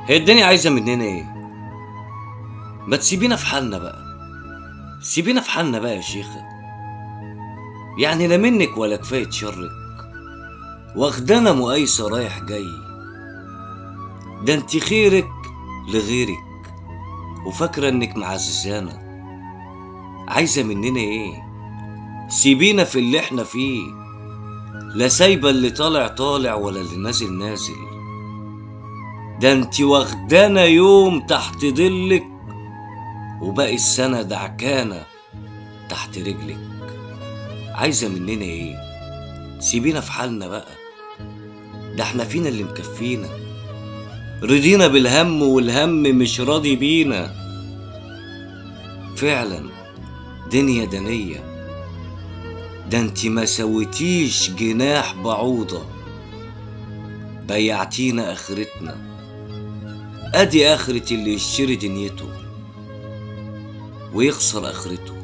هي الدنيا عايزة مننا ايه؟ ما تسيبينا في حالنا بقى، سيبينا في حالنا بقى يا شيخة. يعني لا منك ولا كفاية شرك، واخدانا مقايسة رايح جاي. ده انت خيرك لغيرك وفاكرة انك معززانا. عايزة مننا ايه؟ سيبينا في اللي احنا فيه، لا سايبة اللي طالع طالع ولا اللي نازل نازل. ده انت واخدانا يوم تحت ظلك وباقي السنة دعكانة تحت رجلك. عايزة مننا ايه؟ سيبينا في حالنا بقى، ده احنا فينا اللي مكفينا. رضينا بالهم والهم مش راضي بينا. فعلا دنيا دنية، ده انت ما سويتيش جناح بعوضة، بيعتينا اخرتنا. ادي اخرة اللي يشتري دنيته ويخسر اخرته.